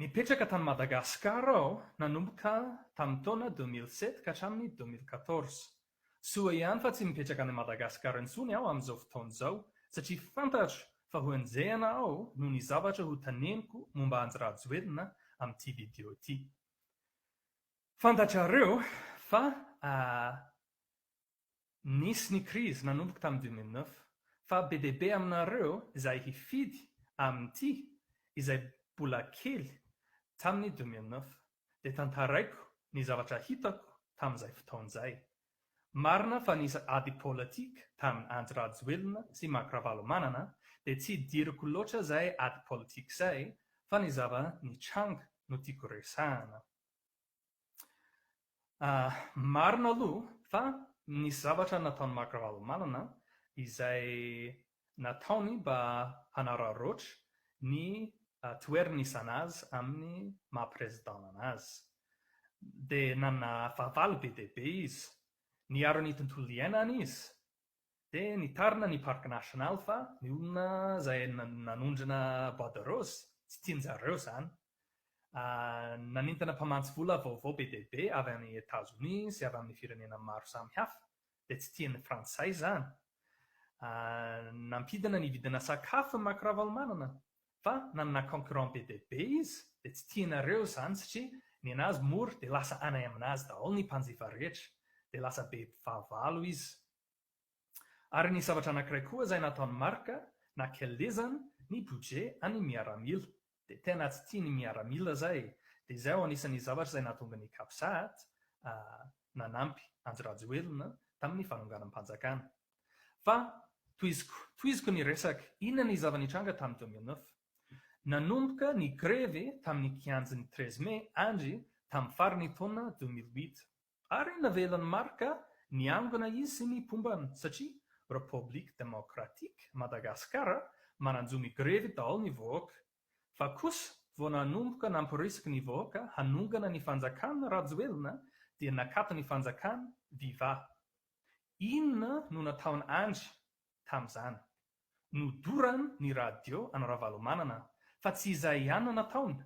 Nipetraka tany Madagasikara aho nanomboka tamin'ny taona 2007 ka hatramin'ny 2014. Soa ihany fa tsy mipetraka any Madagasikara intsony aho amin'izao fotoana izao satria fantatro fa ho enjehina aho noho ny zavatra ho teneniko momba Andry Rajoelina amin'ity video ity. Fantatrareo fa nisy ny krizy nanomboka tamin'ny 2009 fa be dia be aminareo izay hifidy amin'ity izay mbola kely tamin'ny 2009 dia tantaraiko ny zavatra hitako tamin'izay fotoana izay. Marina fa nisy ady politika tamin'i Andry Rajoelina sy Marc Ravalomanana dia tsy idiriko loatra izay ady politika izay fa ny zava-nitranga no tiako resahana. Marina aloha fa nisy zavatra nataon'i Marc Ravalomanana izay nataony mba hanararaotra ny toerana isana azy amin'ny maha président anazy. Dia nanana fahavalo be dia be izy. Niaro ny tontolo iainana izy. Dia nitarina ny parc national fa ny olona izay nanondrana bois de rose tsy tian-jareo izany. Nanintona mpamantsy vola vaovao be dia be avy any Etazonia sy avy amin'ny firenena maro samihafa. Dia tsy tian'ny frantsay izany. Nampidina ny vidina sakafo i Marc Ravalomanana fa nanana concurrent be dia be izy dia tsy tianareo izany satria ny anazy mora dia lasa any aminazy daholo ny mpanjifa rehetra dia lasa be fahavalo izy. Ary nisy zavatra anankiray koa izay nataon'i Marc nakelezany ny budget an'ny miaramila dia tena tsy tian'ny miaramila izay dia izay ho anisan'ny zavatra izay nahatonga ny Capsat nanampy Andry Rajoelina tamin'ny fanonganam-panjakana. Fa tohiziko, tohiziko ny resaka, inona ny zava-nitranga tamin'ny 2009? Nanomboka ny grevy tamin'ny kianjan'ny 13 mai Andry tamin'ny faran'ny taona 2008. Ary navelan'i Marc niangona izy sy ny mpombany satria République Démocratique Madagascar manan-jo migrevy daholo ny vahoaka. Fa kosa vao nanomboka namporisika ny vahoaka hanongana ny fanjakana Rajoelina dia nakato ny fanjakana Viva. Inona no nataon'i Andry tamin'izany? Nodorany ny radio an'i Ravalomanana fa tsy izay ihany no nataony,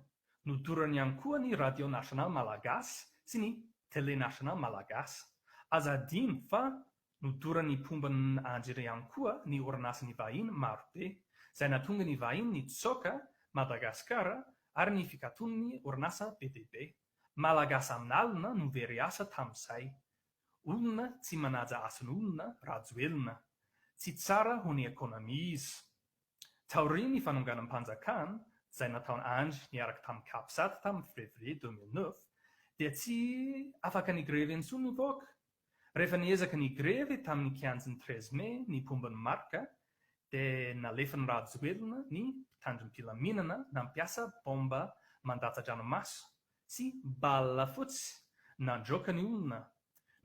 nodorany ihany koa ny radio national malagasy sy ny tele national malagasy. Aza adino fa Nodoran'ny mpomba an'i Andry ihany koa ny orinasan'ny vahiny marobe, izay nahatonga ny vahiny nitsoaka Madagasikara ary ny fikaton'ny orinasa be dia be. Malagasy amin'alina no very asa tamin'izay. Olona tsy manaja asan'olona Rajoelina. Tsy tsara ho ny ekonomia izy. Taorian'ny fanonganam-panjakana izay nataon'i Andry niaraka tamin'ny Capsat tamin'ny février 2009 dia tsy afaka nigrevy intsony ny vahoaka. Rehefa niezaka nigrevy tamin'ny kianjan'ny 13 mai ny mpomba an'i Marc dia nalefan'i Rajoelina ny mpitandrim-pilaminana nampiasa baomba mandatsa-dranomaso sy bala fotsy nandroaka ny olona.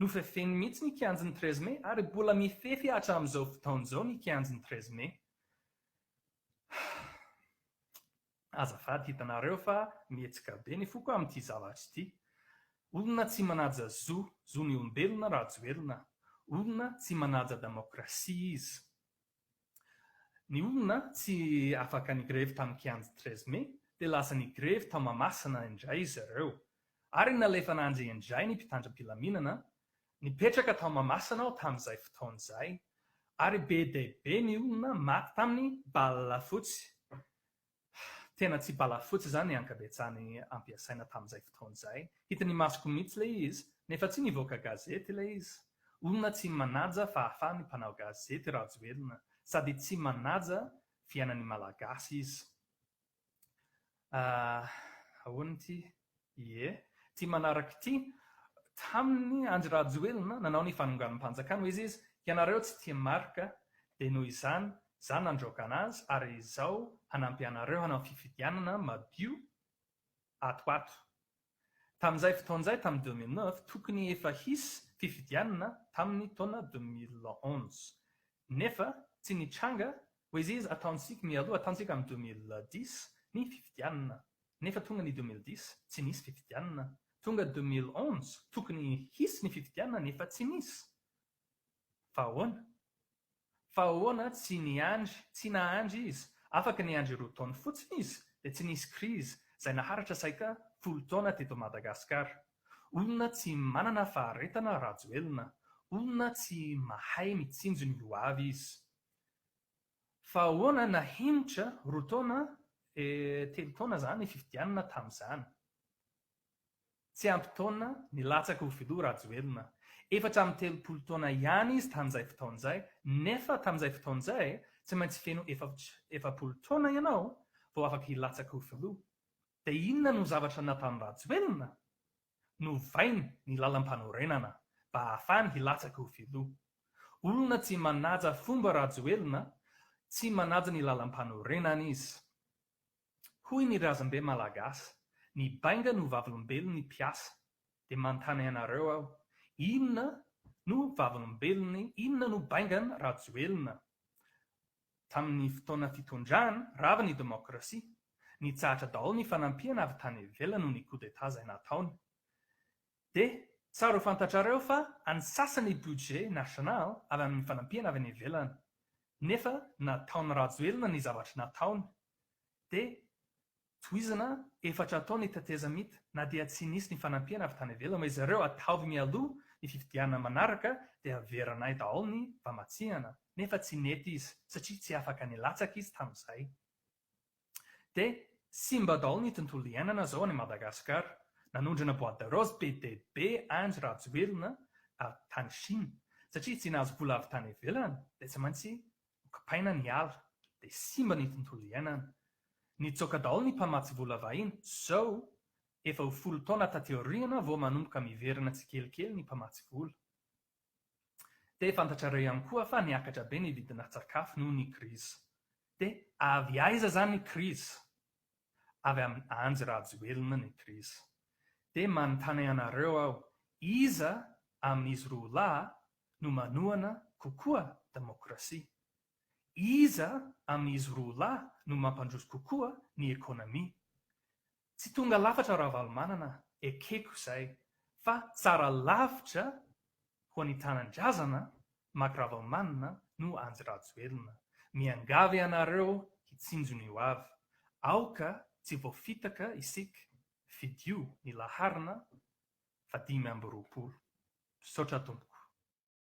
Nofefeny mihitsy ny kianjan'ny 13 mai ary mbola mifefy hatramin'izao fotoana izao ny kianjan'ny 13 mai. Azafady, hitanareo fa mihetsika be ny foko amin'ity zavatra ity. Olona tsy manaja zo, zon'ny olombelona Rajoelina. Olona tsy manaja demokrasia izy. Ny olona tsy afaka nigrevy tamin'ny kianja 13 mai dia lasa nigrevy tao Mahamasina indray izy ireo. Ary nalefan'Andry indray ny mpitandrim-pilaminana nipetraka tao Mahamasina aho tamin'izay fotoana izay. Ary be dia be ny olona maty tamin'ny bala fotsy. Tena tsy balafotsy izany ny ankabetsahany ampiasaina tamin'izay fotoana izay. Hitan'ny masoko mihitsy ilay izy, nefa tsy nivoaka gazety ilay izy. Olona tsy manaja fahafahan'ny mpanao gazety Rajoelina, sady tsy manaja fiainan'ny Malagasy izy. Ahoana ity? Ie. Ity manaraka ity, tamin'i Andry Rajoelina nanao ny fanonganam-panjakana, hoy izy, ianareo tsy tia Marc, dia noho izany za nandroaka anazy ary izao hanampy anareo hanao fifidianana madio ato ato. Tamin'izay fotoana izay, tamin'ny 2009, tokony efa hisy fifidianana tamin'ny taona 2011. Nefa tsy nitranga, hoy izy, ataontsika mialoha, ataontsika amin'ny 2010 ny fifidianana. Nefa tonga ny 2010, tsy nisy fifidianana. Tonga 2011, tokony hisy ny fifidianana nefa tsy nisy. Fa ahoana? Fa ahoana tsy niandry, tsy nahandry izy. Afaka niandry roa taona fotsiny izy dia tsy nisy crise. izay naharitra saika 10 taona teto Madagasikara. Olona tsy manana faharetana Rajoelina, olona tsy mahay mitsinjo ny ho avy izy. Fa ahoana nahemotra roa taona eh telo taona zany ny fifidianana tamin'izany? Tsy ampy taona nilatsaka ho filoha Rajoelina. 34 taona ihany izy tamin'izay fotoana izay, nefa tamin'izay fotoana izay tsy maintsy feno 40 taona ianao vao afaka hilatsaka ho filoha. Dia inona no zavatra nataon'i Rajoelina? Novainy ny lalampanorenana mba hahafahany hilatsaka ho filoha. Olona tsy manaja fomba Rajoelina, tsy manaja ny lalampanorenana izy. Hoy ny razambe malagasy, ny bainga no vavolombelon'ny mpiasa. Dia manontany anareo aho, inona no vavolombelon'ny, inona no baingan'i Rajoelina? Tamin'ny fotoana fitondrany, rava ny demokrasia. Nitsahatra daholo ny fanampiana avy tany ivelany noho ny coup d'Etat izay nataony. Dia tsara ho fantatrareo fa antsasany budget national avy amin'ny fanampiana avy any ivelany. Nefa nataon'i Rajoelina ny zavatra nataony. Dia tohizana efatra atao ny tetezamita na dia tsy nisy ny fanampiana avy tany ivelany hoe zareo ataovy mialoha ny fifidianana manaraka dia averanay daholo ny famatsiana. Nefa tsy nety izy satria tsy afaka nilatsaka izy tamin'izay. Dia simba daholo ny tontolo iainana zao any Madagascar. Nanondrana bois de rose be dia be Andry Rajoelina avy tany Chine. Satria tsy nahazo vola avy tany ivelany dia tsy maintsy nokapaina ny ala. Dia simba ny tontolo iainana. Nitsoaka daholo ny mpamatsy vola vahiny. Zao efa ho folo taona taty aoriana vao manomboka miverina tsikelikely ny mpamatsy vola. Dia fantatrareo ihany koa fa niakatra be ny vidina tsakafo noho ny crise. Dia avy aiza zany ny crise? Avy amin'i Andry Rajoelina ny crise. Dia manontany anareo aho, iza amin'izy roa lahy no manohana kokoa demokrasia? Iza amin'izy roa lahy no mampandroso kokoa ny ekonomia? Tsy tonga lafatra Ravalomanana, ekeko izay, fa tsara lavitra ho an'ny tanindrazana Marc Ravalomanana no Andry Rajoelina. Miangavy anareo hitsinjo ny ho avy. Aoka tsy voafitaka isika, fidio ny laharana fa 25. Misaotra tompoko.